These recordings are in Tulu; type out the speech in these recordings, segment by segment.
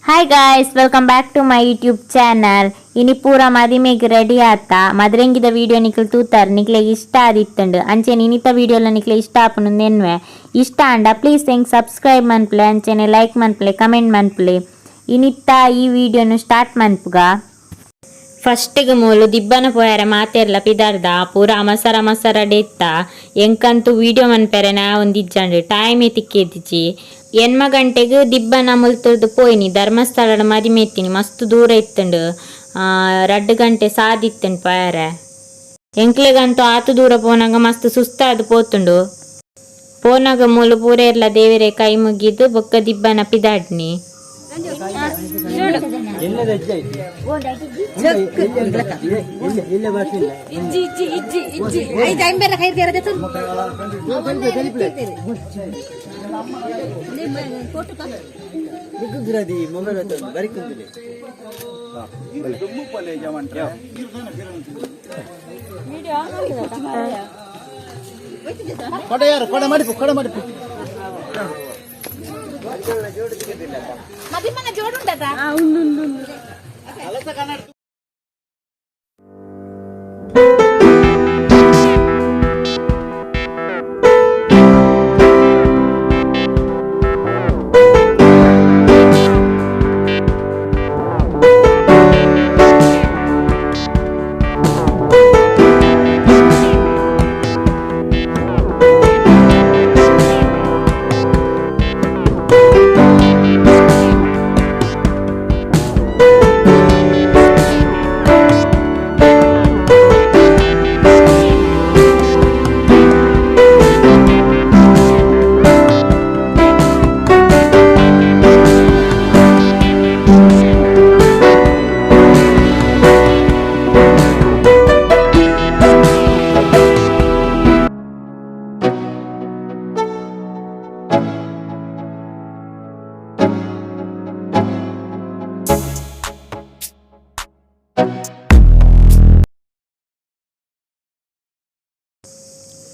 Hi guys, welcome back to my YouTube channel. ಇನಿ ಪೂರ ಮದಿಮೆಗ್ ರೆಡಿ ಆತ. ಮದ್ರೆಂಗಿದ ವಿಡಿಯೋ ನಿಕ್ಲ್ ತೂತಾರ್, ನಿಕ್ಲೆಗ್ ಇಷ್ಟ ಆದಿತ್ತುಂಡು. ಅಂಚೆನೆ ಇನಿತ ವಿಡಿಯೋಲ ನಿಕ್ಲೆ ಇಷ್ಟ ಆಪುಂಡು ನೆನ್ವೆ. ಇಷ್ಟ ಆಂಡ ಪ್ಲೀಸ್ ಎಂಕ್ ಸಬ್ಸ್ಕ್ರೈಬ್ ಮನ್ಪುಲೆ, ಅಂಚೆನೆ ಲೈಕ್ ಮನ್ಪುಲೆ, ಕಮೆಂಟ್ ಮನ್ಪುಲೆ. ಇನಿತ್ತ ಈ ವಿಡಿಯೋನು ಸ್ಟಾರ್ಟ್ ಮನ್ಪುಗ. ಫಸ್ಟ್ಗೆ ಮೂಲು ದಿಬ್ಬನ ಪೋಯರೆ ಮಾತೆರ್ಲ ಪಿದಾರ್ದ ಪೂರ ಅಮಸರ ಅಮಸರ ಇತ್ತ. ಎಂಕಂತೂ ವಿಡಿಯೋ ಮನ್ಪೆರೆ ನಾ ಒಂದಿಜ್ಜಂಡು, ಟೈಮ್ ತಿಕ್ಕಿದ್ಜಿ. ಎನ್ಮ ಗಂಟೆಗ್ ದಿಬ್ಬನ ಮುಲ್ತುರ್ದು ಪೋಯಿನಿ. ಧರ್ಮಸ್ಥಳದ ಮದಿಮೆ ಇತ್ತೀನಿ, ಮಸ್ತ್ ದೂರ ಇತ್ತುಂಡು. 2 ಗಂಟೆ ಸಾದಿತ್ತುಂಡು ಪೋಯರೆ. ಎಂಕ್ಲೆಗಂತೂ ಆತು ದೂರ ಪೋನಾಗ ಮಸ್ತ್ ಸುಸ್ತಾದ್ ಪೋತುಂಡು. ಪೋನಾಗ ಮೂಲು ಪೂರ ಇರ್ಲ ದೇವರೆ ಕೈ ಮುಗಿದು ಬೊಕ್ಕ ದಿಬ್ಬನ ಪಿದಾಡ್ನಿ. ಕೊಡೆ ಯಾರು ಕೊಡೆ ಮಾಡಿಪು, ಕೊಡೆ ಮಾಡಿಪು.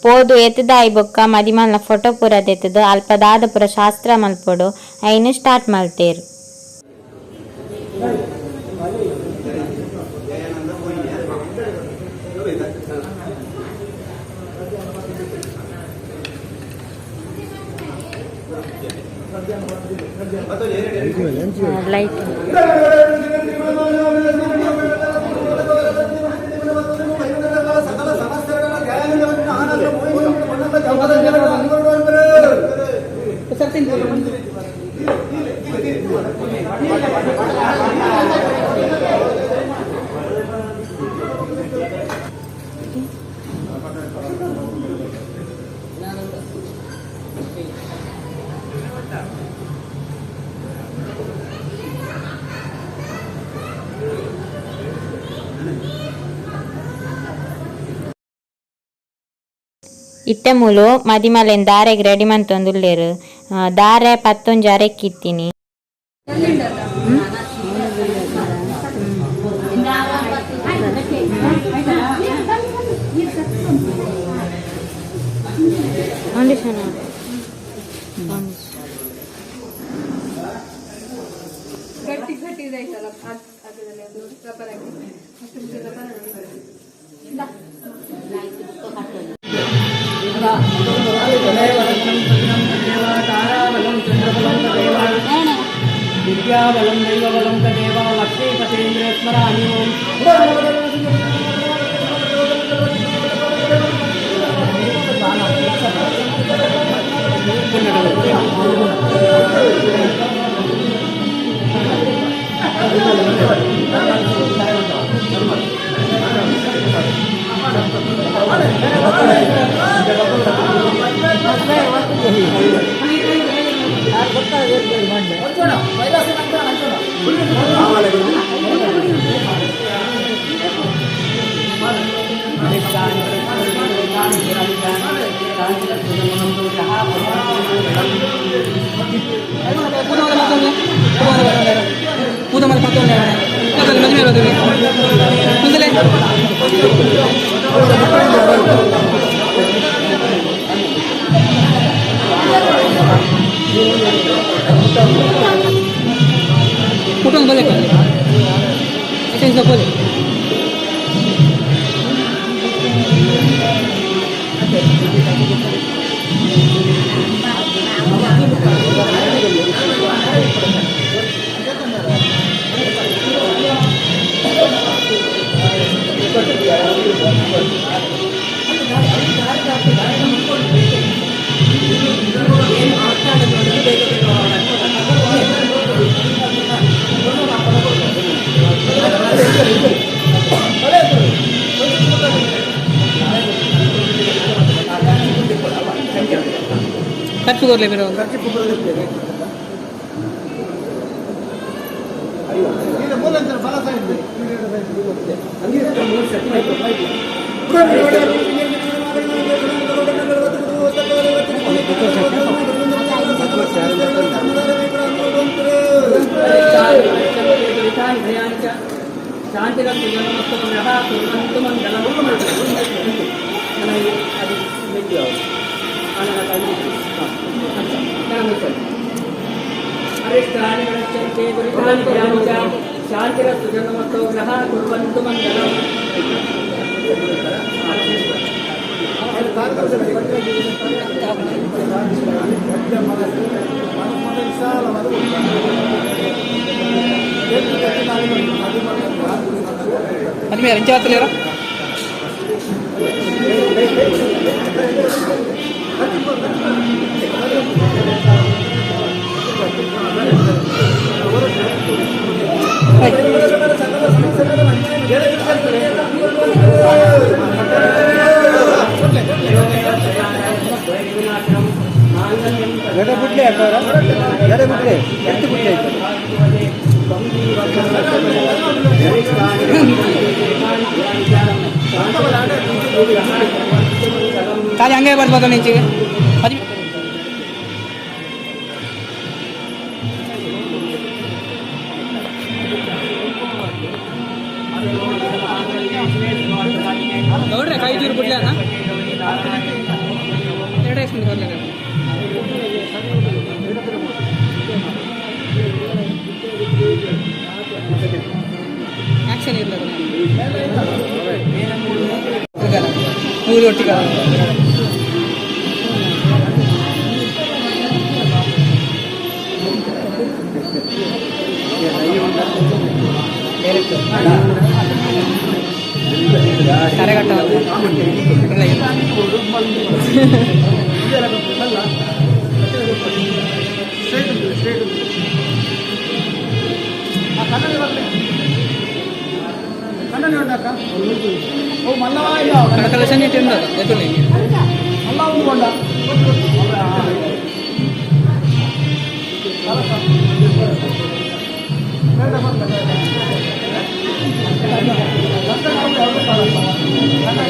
ಪೋದು ಎತ್ತುದಾಯಿ ಬೊಕ್ಕ ಮದಿಮಲ್ನ ಫೋಟೋ ಪೂರ ದೆತ್ತುದು ಅಲ್ಪ ದಾದ ಪೂರ ಶಾಸ್ತ್ರ ಮಲ್ಪೊಡು ಐನ್ ಸ್ಟಾರ್ಟ್ ಮಲ್ತೇರ್. ಲೈಟ್. ಇತ್ತೆ ಮೂಲು ಮದಿಮಲೆನ್ ದಾರೆಗ್ ರೆಡಿ ಮಂತೊಂದುಲ್ಲೆರ್. ದಾರೆ ಪತ್ತೊಂಜಿ ಅರೆಕ್ಕಿತ್ತಿನಿ. ಗಟ್ಟಿ ಗಟ್ಟಿ ಇದಾಯ್ತಲ್ಲ, ಅದರಲ್ಲಿ ಅದು ರಬ್ಬರ್ ಹಾಕಿ ರಬ್ಬರ್. విద్యాబలం దైవబలం తదేవ లక్ష్మీపతేంద్ర స్మరామి ఓం. ಕುಟುಂಬ ಬೋಲೆ ಎಸೆನ್ಸ್ ಬೋಲೆ. ಖರ್ಚು ಕೊರ್ಲೆ ಬೇರೆ. ಶಾಂತಿರಸ್ತು ಜನ್ಮಸ್ತು ಗ್ರಹ ಕುರ್ವಂತು ಮಂಗಲಂ. ಮದುವೆ ಎಂಚ ಆತಲೇರ? ಎಡೆ ಬಿಡ್ಲಿ ಅಕ್ಕಾರ, ಎಡೆ ಬಿಡ್ಲಿ, ಎತ್ತು ಬಿಡ್ಲಿ ಆಯ್ತು. ಖಾಲಿ ಹಂಗೆ ಬರ್ಬೋದು ನಿಂಚಿಗೆ ಮದುವೆ. ಗೌಡ್ರೆ, ಕೈ ಚೂರು ಬಿಡ್ಲಿ ಅಣ್ಣ. ಎರಡು ಎಷ್ಟು ಬರ್ಲಿ. ಆಕ್ಷನ್ ಇರಲ್ಲ. ಮೂರು ಒಟ್ಟಿಗೆ. ಕರೆಗಟ್ಟ. ಸ್ಟ್ರೈಟ್ ಉಂಟು, ಸ್ಟ್ರೈಟ್ ಉಂಟು. ಆ ಕನ್ನಡಿ ಬರಲಿ, ಕನ್ನಡಿ ಉಂಟಕ್ಕ. ಓ ಮಲ್ಲವ ಇಲ್ಲ. ಕಲೆಕ್ಷನ್ ಇಟ್ಟು ಎತ್ತುಲಿ. ಮಲ್ಲ ಒಂದು ಕೊಂಡ.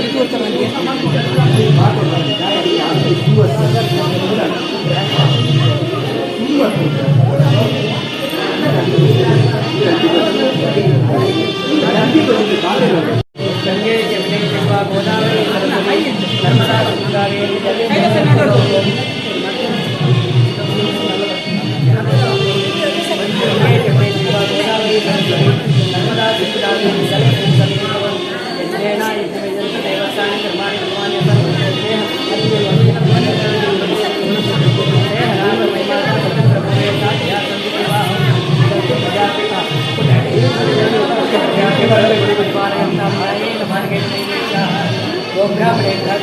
ಇದು ಕೊಡ್ತಾರೆ ನನಗೆ. ಗಂಗೆ ಜಮುನೆ ಚಂಬ ಗೋದಾವರಿ ಸರಸ್ವತಿ ನರ್ಮದಾ ಸಿಂಧು ಕಾವೇರಿ. ಗಂಗೆ ಜಮುನೆ ಚಂಬ ಗೋದಾವರಿ ಸರಸ್ವತಿ ನರ್ಮದಾ ಸಿಂಧು ಕಾವೇರಿ ಜಲೆ ಯಜ್ಞೇನ ಯಜ್ಞವೇದಂತ ದೇವಸ್ಥಾನ ಕರ್ಮಾಣಿ ಭಗವಾನ್. ಗೋಬ್ರಾಹ್ಮಣೇಭ್ಯಃ.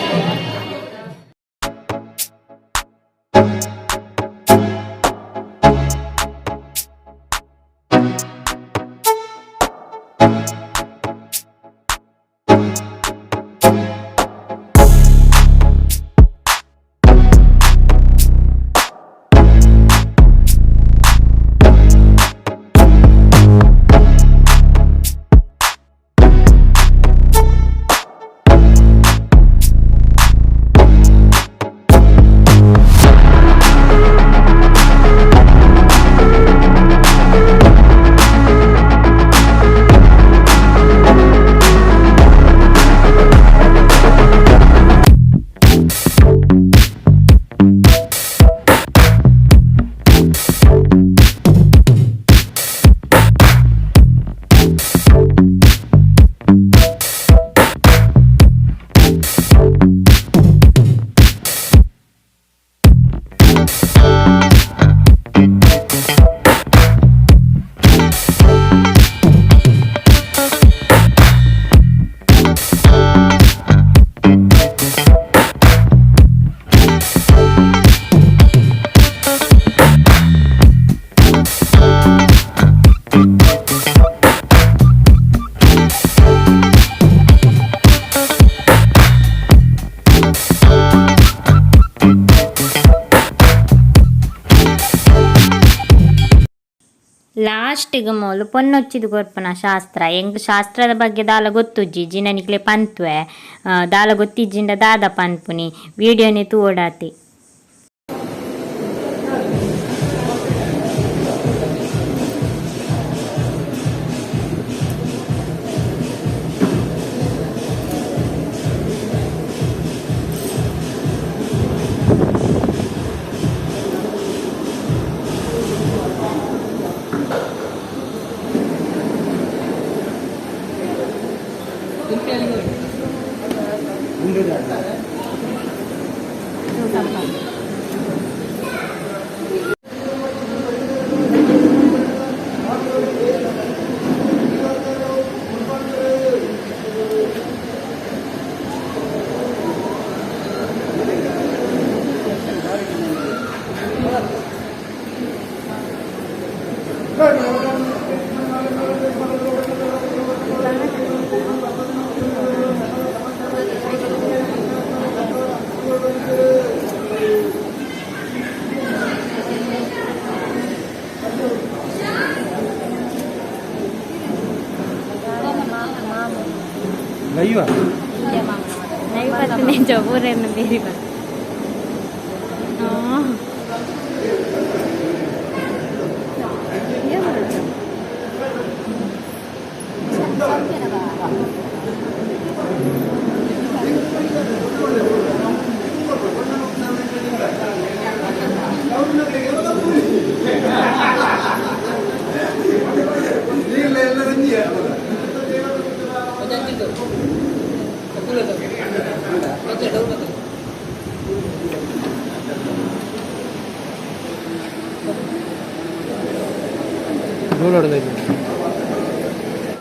ಲಾಸ್ಟಿಗೆ ಮೋಲು ಪೊನ್ನೊಚ್ಚಿದ ಕೊರ್ಪುನ ಶಾಸ್ತ್ರ. ಎಂಕ್ ಶಾಸ್ತ್ರದ ಬಗ್ಗೆ ದಾಲ ಗೊತ್ತುಜ್ಜಿ, ಜಿನನಿಕ್ಲೆ ಪಂತ್ವೆ. ದಾಲ ಗೊತ್ತಿಜ್ಜಿಂಡ ದಾದ ಪನ್ಪುನಿ, ವಿಡಿಯೋನೇ ತೂವೊಡಾತೆ. ದೈವ. ನೈಪತ್ತನೇ ಜಬೂರನ್ನು ಬೇರೆ ಬಂತು.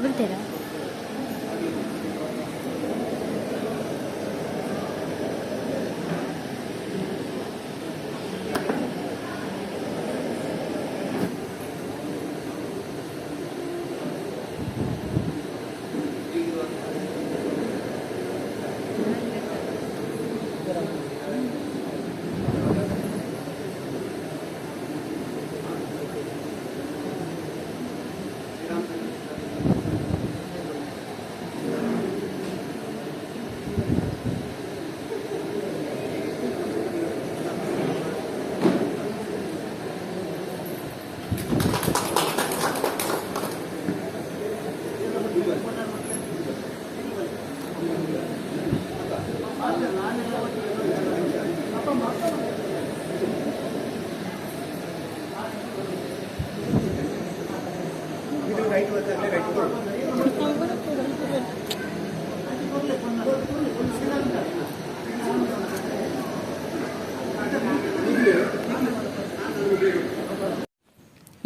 ಬಿಡ್ತೀರಾ?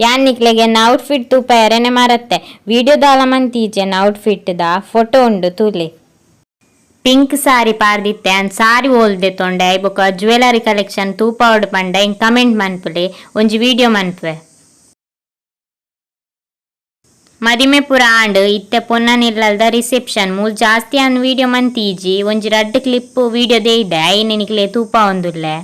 ಯಾನ್ ನಿಕ್ಲೆಗೆ ಎನ್ನ ಔಟ್ಫಿಟ್ ತೂಪ ಎರೆನೆ ಮಾರತ್ತೆ. ವಿಡಿಯೋ ದಾಲ ಮಂತೀಜೆ, ಎನ್ನ ಔಟ್ಫಿಟ್ the photo ಉಂಡು ತೂಲೆ. ಪಿಂಕ್ ಸಾರಿ ಪಾರ್ದಿತ್ತೆ. ಅನ್ ಸಾರಿ ಓಲ್ದೆ ತೊಂಡೆ. ಬೊಕ ಜ್ಯುವೆಲರಿ ಕಲೆಕ್ಷನ್ ತೂಪಾವಡ್ ಪಂಡ ಇಂಕ್ ಕಮೆಂಟ್ ಮನ್ಪುಲೆ, ಒಂಜಿ ವಿಡಿಯೋ ಮನ್ಪುವೆ. ಮದಿಮೆ ಪುರ ಆಂಡ್. ಇತ್ತೆ ಪೊನ್ನನಿಲ್ಲಲ್ದ ರಿಸೆಪ್ಷನ್. ಮೂಲ್ ಜಾಸ್ತಿ ಅನ್ ವಿಡಿಯೋ ಮಂತೀಜಿ. ಒಂಜಿ ರಡ್ಡ್ ಕ್ಲಿಪ್ ವಿಡಿಯೋ ದೇಯ್ದೆ, ಐನೆ ನಿಕ್ಲೆ ತೂಪ ಒಂದುಲ್ಲೆ.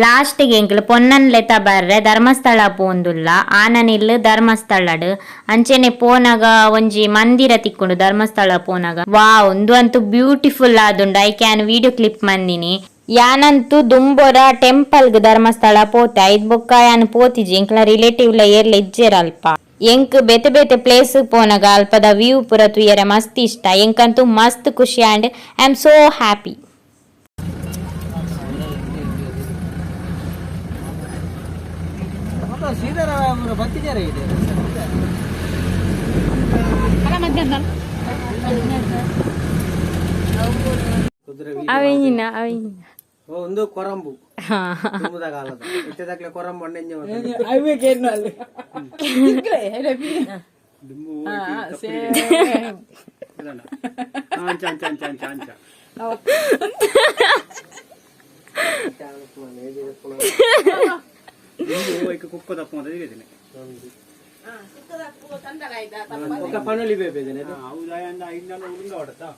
ಲಾಸ್ಟಿಗೆ ಎಂಕ್ಲು ಪೊನ್ನನ್ ಲೆತ ಬರ್ರೆ ಧರ್ಮಸ್ಥಳ ಪೋಂದುಲ್ಲ. ಆನನಿಲ್ಲು ಧರ್ಮಸ್ಥಳಡ್. ಅಂಚೆನೆ ಪೋನಗ ಒಂಜಿ ಮಂದಿರ ತಿಕ್ಕುಂಡು ಧರ್ಮಸ್ಥಳ ಪೋನಗ. ವಾವ್, ಉಂದು ಅಂತೂ ಬ್ಯೂಟಿಫುಲ್ ಆದುಂಡು. I can video clip ಮಂದಿನಿ. ಯಾನಂತೂ ದುಂಬೊರ ಟೆಂಪಲ್ಗ್ Dharmasthala ಪೋತೆ. ಐದ್ ಬೊಕ್ಕ ಯಾನ್ ಪೋತಿಜಿ. ಎಂಕ್ಲ ರಿಲೇಟಿವ್ ಲ ಏರ್ಲ ಇಜ್ಜೆರ್ ಅಲ್ಪ. ಎಂಕ್ ಬೇತೆ ಬೇತೆ ಪ್ಲೇಸ್ ಪೋನಗ ಅಲ್ಪದ ವ್ಯೂ ಪುರ ತೂಯರೆ ಮಸ್ತ್ ಇಷ್ಟ. ಎಂಕಂತೂ ಮಸ್ತ್ ಖುಷಿ and I am so happy. Sitaramapura ಬತ್ತಿದ್ದಾರೆ ಇದೆ. ಅವೇಂಜಿನ ಅವೇಂಜಿನ? ಒಂದು ಕೊರಂಬು ತುಂಬುದ ಕಾಲದ ಇತ್ತದಾಗ್ಲೆ ಕೊರಂಬು ಅಣ್ಣೆಂಜ. ಅವೇ ಕೇರ್ನ ಅಲ್ಲಿ. ಅಂಚ ಅಂಚ ಅಂಚ ಅಂಚ ಅಂಚ. ఒక పనులు ఇవే. ಹೌದಾ?